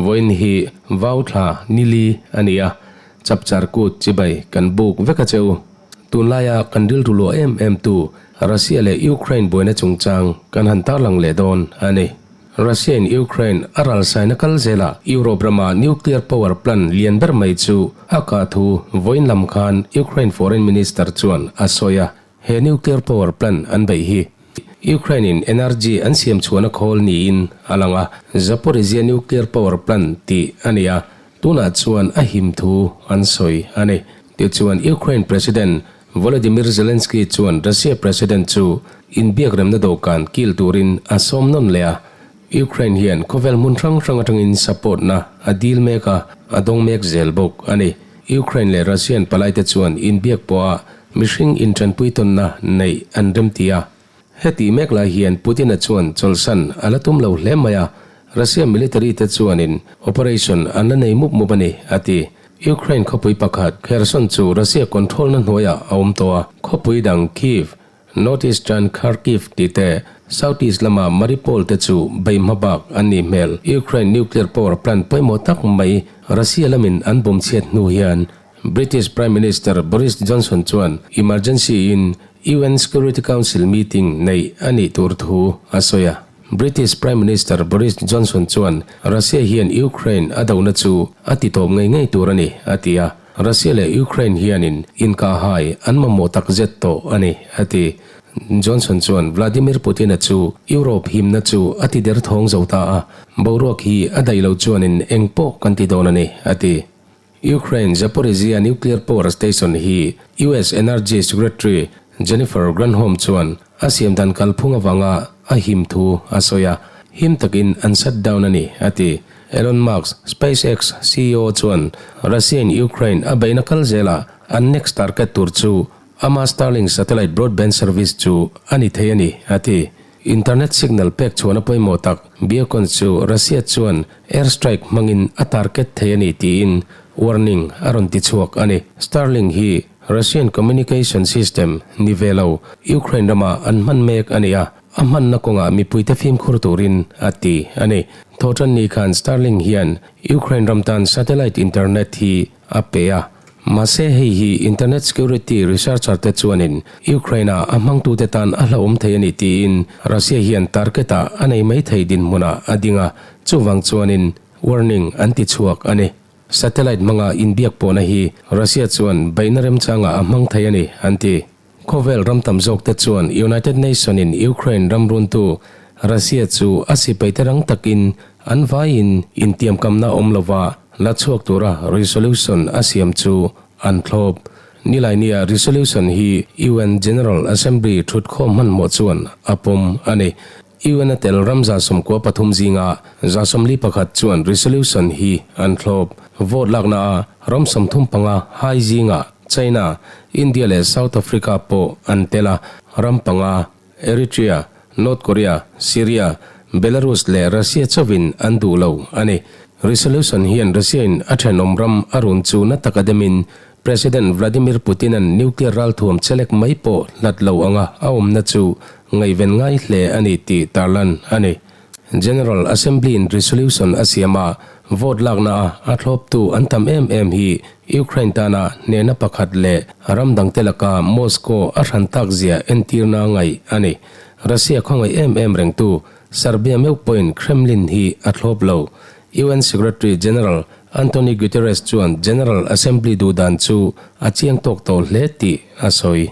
Vawiin hi vau thla nili a ni a, chapchar kut chibai kan buk vek a che u. Tunlaia kan rilru luah em em tu Russia leh Ukraine buaina chungchang kan han tarlang leh dawn a ni. Russia in Ukraine a ralsaina kal zelah Europe rama nuclear power plant lian ber mai chu a kah thu vawiin lam khan Ukraine Foreign Minister chuan a sawi a. He nuclear power plant an beih hi Ukraine in energy an siam chhuahna khawl niin a lang a, Zaporizhzhia nuclear power plant tih a ni a, tunah chuan a him thu an sawi a ni. Tichuan Ukraine President Volodymyr Zelensky chuan Russia President chu inbiakremna dawhkan kil turin a sawm nawn leh a, Ukraine hian khawvel hmun hrang hrang atangin support na a dil mek a, a dawng mek zel bawk a ni. Ukraine leh Russian palaite chuan inbiak pawha mihring intanpui tawnna neih an remti a. Heti mek lai hian Putin-a chuan chawlhsan a la tum lo hle mai a, Russia military te chuanin operation an la nei mup mup a ni, a ti. Ukraine khawpui pakhat, Kherson chu Russia control-na hnuaiah a awm tawh a, khawpui dang Kyiv, North-eastern Kharkiv tih te, South-east lama Mariupol te chu bei hma bak an nih hmel. Ukraine nuclear power plant pawimawh tak mai Russia lamin an bawm chhiat hnu hian British Prime Minister Boris Johnson chuan emergency in UN Security Council meeting neih a nih tur thu a sawi a. British Prime Minister Boris Johnson chuan Russia hian Ukraine a dona chu a titawp ngei ngei tur a ni, a ti a. Russia leh Ukraine hianin inkahhai an mamawh takzet tawh a ni, a ti. Johnson chuan Vladimir Putin-a chu Europe himna chu a ti derthawng zo ta a, boruak hi a daih loh chuanin eng pawh kan ti dawn a ni, a ti. Ukraine Zaporizhzhia nuclear power station hi US Energy Secretary Jennifer Granholm chuan a siam dan kalphung avanga a him thu a sawi a, him takin an shut down a ni, a ti. Elon Musk, SpaceX ceo chuan Russia-in Ukraine a beihna kal zelah an next target tur chu ama Starlink satellite broadband service chu a ni thei a ni, a ti. Internet signal pek chhuahna pawimawh tak Beacon chu Russia chuan air strike hmangin a target thei a ni tiin warning a rawn ti chhuak a ni. Starlink hi Russian communication system ni ve lo Ukraine rama an hman mek a ni a, a hmanna kawngah mipuite fimkhur turin a ti a ni. Thawhtanni khan Starlink hian Ukraine ram tan satellite internet hi a pe a. Mahse hei hi internet security researcher te chuanin Ukraine-a a hmangtute tan a hlauhawm thei a ni tiin Russia hian target-ah a nei mai thei dinhmunah a ding a, chuvang chuanin warning an ti chhuak a ni. Satellite hmanga inbiak pawhna hi Russia chuan beihna remchangah a hmang thei a ni, an ti. Khawvel ram tam zawkte chuan United Nation-in Ukraine ram runtu Russia chu a sipaite rang takin an vaiin intiamkamna awm lova la chhuak tura resolution a siam chu an thlawp. Nilainia resolution hi UN General Assembly thutkhawm hmanhmawh chuan a pawm a ni. UN a tel ram 93 zinga 41 chuan resolution hi an thlawp. Vote lakna a ram 35 hai zingah China, India leh South Africa pawh an tel a, ram panga, Eritrea, North Korea, Syria, Belarus leh Russia chauhin an duh lo a ni. Resolution hian Russia-in a thenawm ram a run chu na taka demin President Vladimir Putin-a'n nuclear ralthuam chelek mai pawh hlat lo anga a awmna chu ngaihven ngai hle a ni tih tarlan a ni. General Assembly-in resolution a siam a, vote lakna a a thlawptu an tam em em hi Ukraine tana hnehna pakhat leh ram dangte laka Moscow a hran tak zia entirna ngaih a ni. Russia khawngaih em em rengtu Serbia meuh pawhin Kremlin hi a thlawp lo. UN Secretary General Antonio Guterres chuan General Assembly duhdan chu a chiang tawk tawh hle tih a sawi.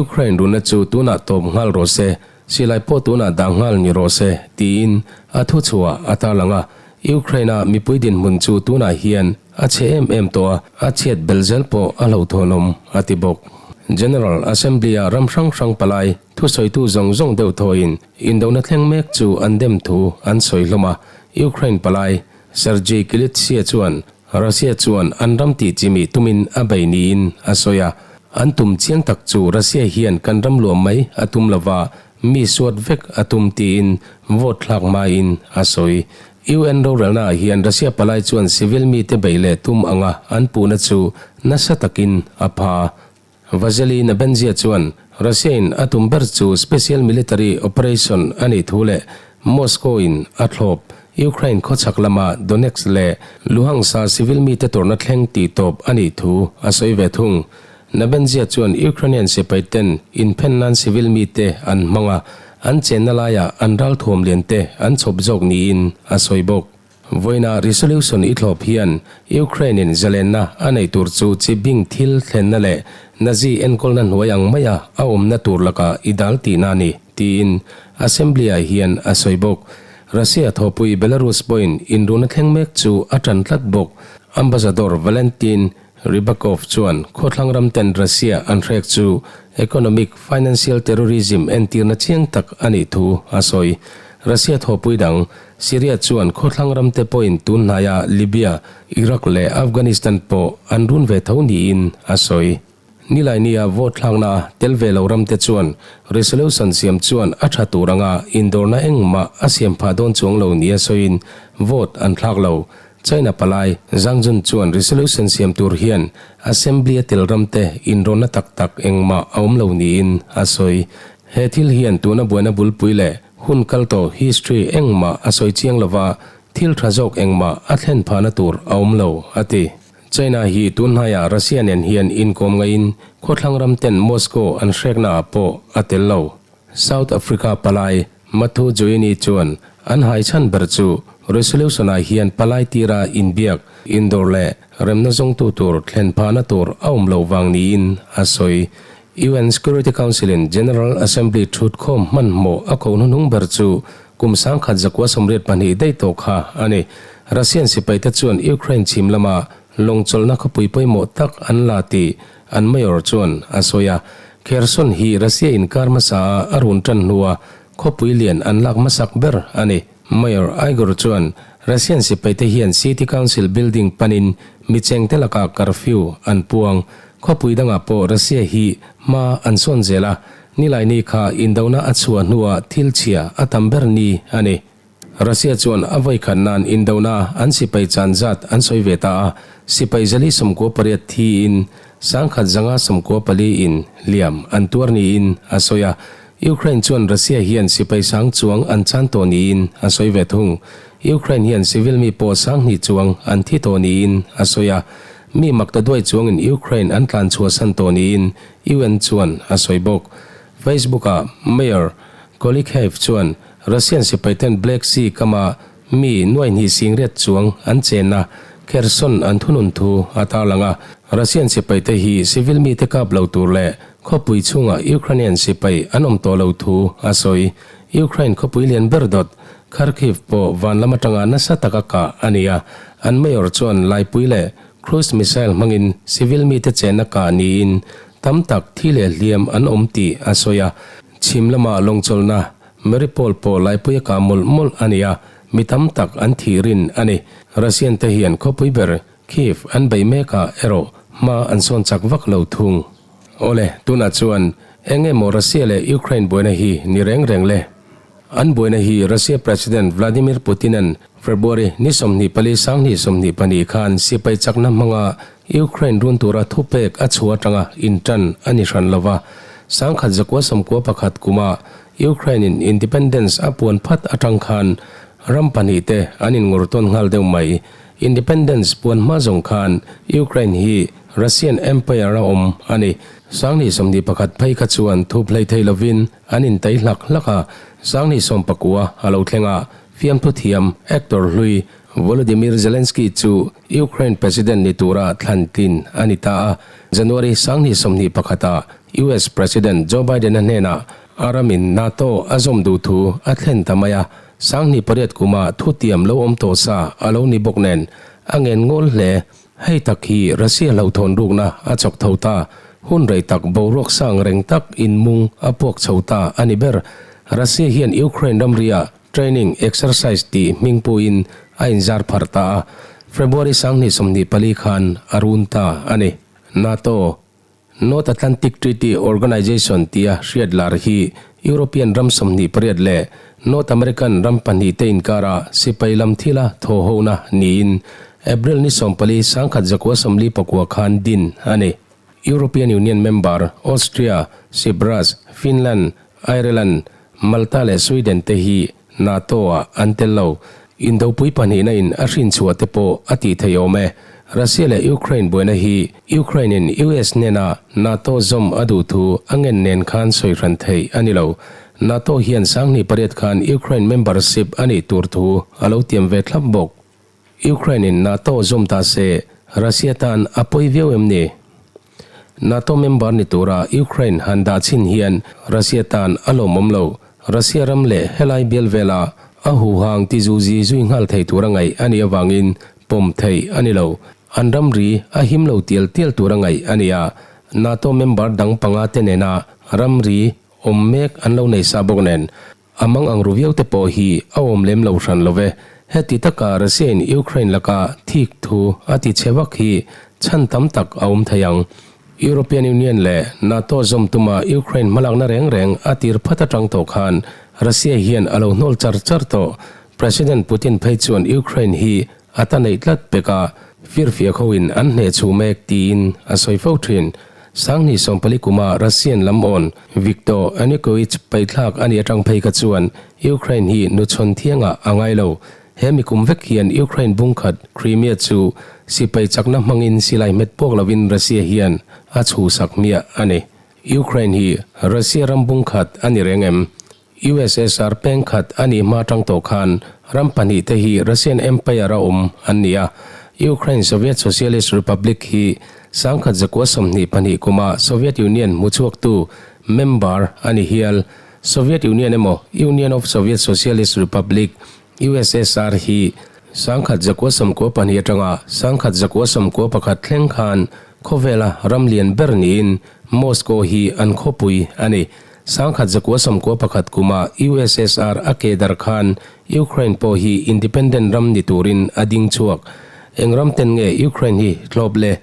Ukraine runa chu tunah tawp nghal rawh se, silai pawh tunah dah nghal ni rawh se, tiin a thuchhuah a tarlang a. Ukraine-a mipui dinhmun chu tunah hian a chhe em em tawh a, a chhiat belh zel pawh a hlauhthawnawm, a ti bawk. General Assembly-a ram hrang hrang palai thusawitu zawng zawng deuh thawhin indona thleng mek chu an dem thu an sawi hlawm a, Ukraine palai Sergei Klytsia chuan Russia chuan an ram tih chimih tumin a bei niin a sawi a, an tum chiang tak chu Russia hian kan ram luah mai a tum lova mi suat vek a tum tiin vote thlak hmain a sawi. UN rorelna ah hian Russia palai chuan civil mite beih leh tum anga an puhna chu nasa takin a pha. Vasily Nebenzia chuan Russia-in a tum ber chu special military operation a nih thu leh Moscow-in a thlawp. Ukraine khawchhak lama Donetsk leh Luhansk-a civil mite tawrhna thleng tih tawp a nih thu a sawi ve thung. Nebenzia chuan Ukrainian sipai ten inphen nan civil mite an hmang a, an chenna laiah an ralthuam lian te an chhawp zawk niin a sawi bawk. Vawiina resolution i thlawp hian Ukraine-in zalenna a neih tur chu chi bing thil thlenna leh Nazi enkawlna hnuai ang maia a awmna tur lakah i dal tihna a ni, tiin Assembly-ah hian a sawi bawk. Russia thawhpui Belarus pawhin inruna thleng mek chu a ṭan tlat bawk. Ambassador Valentin Rybakov chuan khawthlang ramten Russia an hrek chu economic financial terrorism entirna chiang tak a nih thu a sawi. Russia thawhpui dang Syria chuan khawthlang ramte pawhin tun hnaia Libya, Iraq leh Afghanistan pawh an run ve tho niin a sawi. Nilainia vote thlakna tel ve lo ramte chuan resolution siam chuan a tha tur anga indawrna engmah a siam phah dawn chuang lo nia sawiin vote an thlak lo. China palai Zhang Jun chuan resolution siam tur hian assembly a tel ramte inrawlna tak tak engmah a awm lo niin a sawi. He thil hian tuna buaina bulpui leh hun kal tawh history engmah a sawi chiang lova, thil tha zawk engmah a thlen phahna tur a awm lo, a ti. China hi tun hnaiah Russia nen hian inkawm ngaiin khawthlang ram ten Moscow an hreknaah pawh a tel lo. South Africa palai Mathu Joini chuan an hai chhan ber chu resolution-ah hian palai tira inbiak, indawr leh remna zawngtu tur thlen phahna tur a awm loh vang niin a sawi. UN Security Council-in General Assembly thutkhawm hmanhmawh a ko hnuhnung ber chu kum 1982 daih tawh kha a ni. Russian sipaite chuan Ukraine chhim lama lawng chawlhna khawpui pawimawh tak an la tih an mayor chuan a sawi a. Kherson hi Russia inkar hmasa a a run tan hnua khawpui lian an lak hmasak ber a ni. Mayor Igor chuan Russian sipaite hian City Council building panin mi chengte lakah curfew an puang. Khawpui dangah pawh Russia hi hma an sawn zel a, Nilaini kha indona a chhuah hnuah thil chhia a tam ber ni a ni. Russia chuan a vawikhat nan indona an sipai chan zat an sawi ve ta a, sipai 48 thiin 1594 in hliam an tuar niin a sawi a. Ukraine chuan Russia hian sipai sang chuang an chan tawh niin a sawi ve thung. Ukraine hian civil mi pawh 2000 chuang an thi tawh niin a sawi a. Mi makta duai chuangin Ukraine an tlan chhuahsan tawh niin UN chuan a sawi bawk. Facebook-ah Mayor Kolikhaev chuan Russian sipaiten Black Sea kama Mi nuaihnih singriat chuang an chenna Kherson an thunun thu a tarlang a. Russian sipaite hi civil mite kap lo tur leh khawpui chhungah Ukrainian sipai an awm tawh lo thu a sawi. Ukraine khawpui lian ber dawt Kharkiv pawh van lam atanga nasa taka kah a ni a. An mayor chuan laipui leh cruise missile hmangin civil mite chenna kah niin tam tak thi leh hliam an awm tih a sawi a. Chhim lama lawngchawlhna Mariupol pawh laipui a kah mawlh mawlh a ni a, mi tam tak an thih rin a ni. Russian te hian khawpui ber Kyiv an bei mekah erawh hma an sawn chak vak lo thung. Awle, tunah chuan eng emaw Russia leh Ukraine buaina hi ni reng reng le? An buaina hi Russia President Vladimir Putin-a'n February ni 24 2022 khan sipai chakna hmanga Ukraine run tura thupek a chhuah atanga intan a ni hran lova, 1991 kuma Ukraine-in independence a puan phat atang khan ram pahnihte an inngur tawn nghal deuh mai. Independence puan hma zawng khan Ukraine hi Russian Empire a awm a ni. 2021 phei kha chuan thup hlei thei lovin an intai hlak hlak a, 2019 a lo thleng a, fiamthu thiam actor hlui Volodymyr Zelensky chu Ukraine President ni tura thlan tlin a ni ta a. January 2021 ah US President Joe Biden-a hnenah a ramin NATO a zawm duh thu a thlen ta mai a, 2008 kuma thutiam lo awm tawh sa a lo ni bawk nen a ngen ngawl hle. Hei tak hi Russia hlauhthawn rukna a chawk tho ta. Hun rei tak boruak sang reng tak inmung a puak chho ta a ni ber. Russia hian Ukraine ramriah Training exercise tih hming puiin a inzar pharh ta a, February 2024 khan a run ta a ni. NATO, North Atlantic Treaty Organization tia hriat lar hi European ram 28 leh North American ram pahnihte inkara sipai lam thila thawhhona niin April ni 14 1949 khan din a ni. European Union member Austria, Cyprus, Finland, Ireland, Malta leh Sweden te hi NATO-ah an tel lo. Indopui pahnihna in a hrin chhuah te pawh a tih theih awm e. Russia leh Ukraine buaina hi Ukraine in US hnena NATO zawm a duh thu a ngen nen khan sawi hran theih a ni lo. NATO hian 2008 khan Ukraine membership a nih tur thu a lo tiam ve thlap bawk. Ukraine in NATO zawm ta se Russia tan a pawi viau em ni? NATO member ni tura Ukraine han dah chhin hian Russia tan a lawmawm lo. Russia ram leh helai bial vela a huhang ti zuzi zui nghal thei tura ngaih a nih avangin pawm theih a ni lo. An ramri a him lo tial tial tura ngaih a ni a, NATO member dang panga te nena ramri awm mek an lo nei sa bawk nen A mang ang ru viau te pawh hi a awm lem lo hran lo ve. Heti taka Russia in Ukraine laka thik thu a ti chhe vak hi chhan tam tak a awm thei ang. European Union leh NATO zawm tuma Ukraine hmalakna reng reng a tir phat atang tawh khan Russia hian a lo hnawl char char tawh. President Putin phei chuan Ukraine hi a ta neih tlat pek a, firfiak hoin an hneh chhuh mek tiin a sawi fo thin. 2040 kuma Russian lam awn Viktor Yanukovych paihthlak a nih atang phei kha chuan Ukraine hi nuchhawn thiangah a ngai lo. He mi kum vek hian Ukraine bungkhat Crimea chu sipai chakna hmangin silai hmet puak lovin Russia hian a chhuhsak hmiah a ni. Ukraine hi Russia ram bungkhat a ni reng em? USSR peng khat a nih hma atang tawh khan ram pahnihte hi Russian Empire a awm an ni a. Ukraine Soviet Socialist Republic hi 1922 kuma Soviet Union hmuchhuaktu member a ni hial. Soviet Union emaw Union of Soviet Socialist Republic, USSR, hi 1992 atanga 1991 thleng khan khawvela ram lian ber niin Moscow hi an khawpui a ni. 1991 kuma USSR a ke dar khan Ukraine pawh hi independent ram ni turin a ding chhuak. Eng ram ten nge Ukraine hi thlawp le?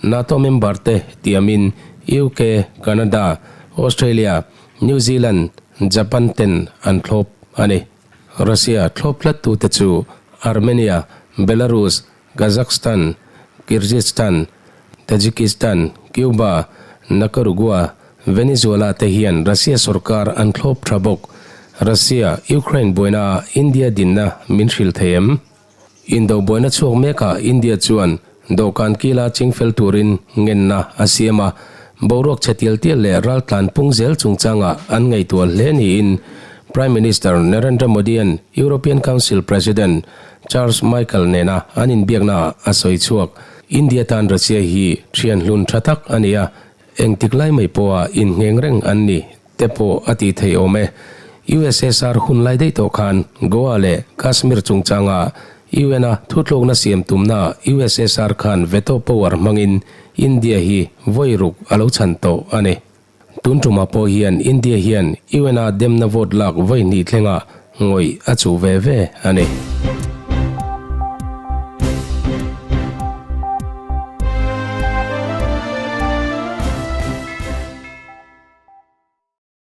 NATO member te tiamin UK, Canada, Australia, New Zealand, Japan ten an thlawp a ni. Russia thlawp tlat tute chu Armenia, Belarus, Kazakhstan, Kyrgyzstan, Tajikistan, Cuba, Nicaragua, Venezuela te hian Russia sorkar an thlawp tha bawk. Russia, Ukraine buaina ah India dinna min hrilh thei em? Indo buaina chhuak mekah India chuan dawhkan kila chingfel turin ngenna a siam a, boruak chhe tial tial leh raltlan pung zel chungchangah an ngaihtuah hle niin Prime Minister Narendra Modi-a'n European Council President Charles Michael nena an inbiaknaah a sawi chhuak. India tan Russia hi thian hlun tha tak a ni a, engtik lai mai pawha inngheng reng an ni te pawh a tih theih awm e. USSR hun lai daih tawh khan Goa leh Kashmir chungchanga UN-a thutlukna siam tumnaah USSR khan veto power hmangin India hi vawi ruk a lo chhan tawh a ni. Tun tumah pawh hian India hian UN-a demna vote lak vawi hnih thlengah ngawih a chuh ve ve a ni.